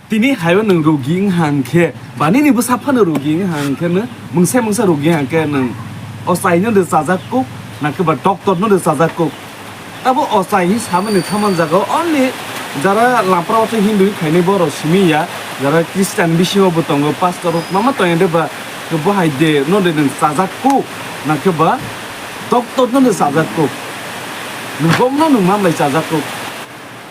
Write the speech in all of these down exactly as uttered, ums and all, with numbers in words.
Tini hayo nwng rogi wng hang khe, ba nini bwsa phano rogi wng hang khe, nwng mungsa mungsa rogi hang khe, nwng ochai no de chajak kuk, na khe ba doctor no de chajak kuk. Abo ochai hi samani thaman jaga o only jara lampra o Hindu hi khainai borok simi ya, jara Christian bisingo bo tongo, pastor rok mama tong de ba, bo hai de no de nwng chajak kuk, na khe ba doctor no de chajak kuk. Nwng bom no nwng mamlai chajak kuk.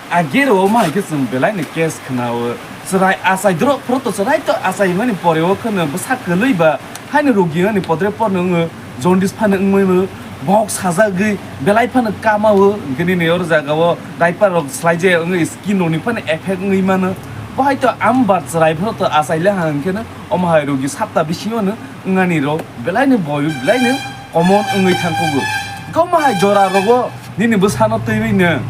Agero omo hai khe chwng belai ni case khwnao. Chwrai achai dorok phoro to chwrai to achai mani pore o kheno bwsa kwlwi ba haino rogi ani podre porno wngo, jaundice phano wngwi bo, bok sajagwi belai phano kamao, hwnkhe nini oro jaga o diaper rok slai je wngwi skin rok ni phano effect wngwi mano. Bo hai to ambar chwrai phoro to achai le ha hwnkhe no omo hai rogi sapta bisingo no wngani rok belai ni boyu belai ni common wngwi thangkugo. Kau ma hai jora rogo nini bwsano twiwi nwng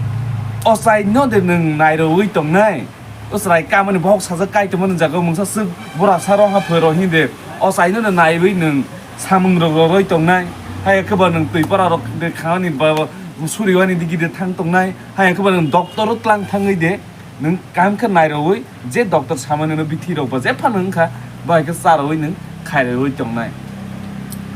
ochai no de nwng nairowi tongnai. O chwrai kamani bohok sajak kai tongmani jaga mungsa swk bura saro ha phwero hinde ochai no de naiwi nwng samung rok roroi tongnai. Hai khe ba nwng twi para rok de khani ba suriwani digi de thang tongnai. Hai khe ba nwng doctor o tlang thangwi de nwng kam khe nairowi je doctor samani no bithi rok ba je phano wngkha, bai khe charwi nwng khairwi tongnai.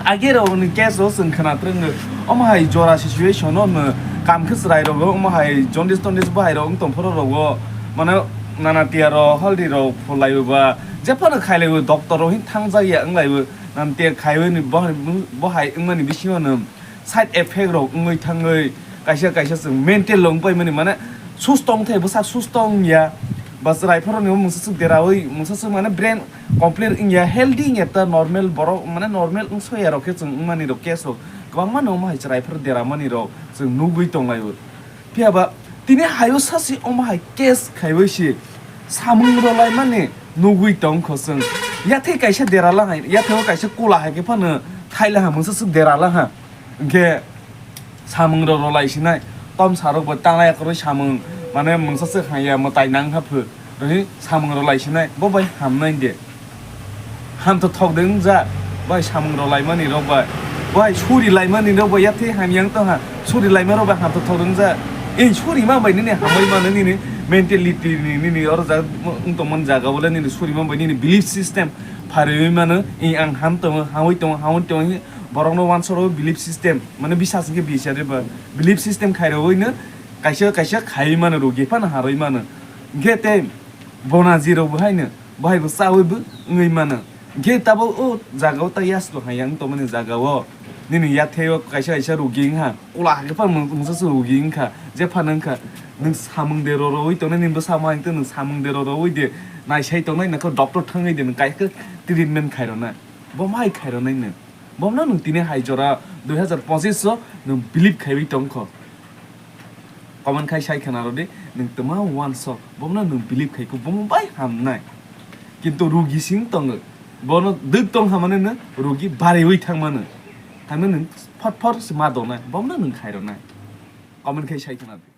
Age rok ni case o chwng khwna twrwng omo hai jora situation o no kam khe chwrai rok omo hai jaundice tondis bahai rok wng tong phoro rok o mane nana tiya rok haldi rok phulai ba je phano khailai doctor rok hin thang jak ya wng lai nana tiya khaiwi ni bahai wngmani bisingo no side effect rok wngwi thangwi kaisa kaisa chwng mental rok wngpai mani mane susto wngthai bwsa susto wngya ba chwrai phoro ni mungsa swk derawi mungsa swk mane brain complete wngya healthy wngya ta normal borok mane normal wngsoya rok khe chwng wngmani rok case rok kwbangma no omo hai chwrai phoro dera mani rok chwng nugwi tonglaio. Phiya ba tini hayo sasi omo hai case khaiwi si samung rwlai mani nugwi tong kho chwng yathai kaisa dera la hai yathai o kaisa kula hai khe phano thaila ha mungsa swk dera la ha. Hwnkhe samung rok rwlai sinai, tom sarok bo tanglai akoroi samung, mane mungsa swk hanya mwtai nang ha phu, rwhi samung rwlai sinai, bo bai hamnai de. Ham to thok de wngja, bai samung rwlai mani rok bai, bai suri lai mani rok bai, yathai hamya wng tong ha, suri lai ma rok bai ham to thok de wngja. Ei suri ma bai nini hambai mano nini mentality ni, nini oro ja wng tong mani jaga bole nini suri ma bai nini belief system pharwi mano, ei ang ham tongo, hamwi tongo, hamwi tongo, borok no wansoro belief system. Mane bisas hwnkhe bisa de ba belief system khairogwi no kaisa kaisa khaiwi mano rogi phano harwi mano. Hwnkhe tei bona jirok bo haino bahai bo chawi bo wngwi mano. Hwnkhe tabuk o jaga o ta yaslo hai yang tongmani jaga o nini yathai o kaisa kaisa rogi wngha kula hake phano mungsa se rogi wngkha je phano wngkha nwng samung de rorowi tongnai nini bwsa ma hwnkhe nwng samung de rorowi de naisai tongnai nokho doctor thangwi de nwng kaisa treatment khairona bo mai khairona nwng. Bomno nwng tini hai jora dui hazar pochis o nwng believe khaiwi tongkho. Comment khai sai khna rw di, nwng twma wansok, bomno nwng believe khaikho, bomo bai hamnai. Kintu rugi sing tongo, bono dwk tong hamani nwng rugi bariwi thangmano. Hamno nwng phot phor se ma donai, bomno nwng khairwnai. Comment khai sai khna di.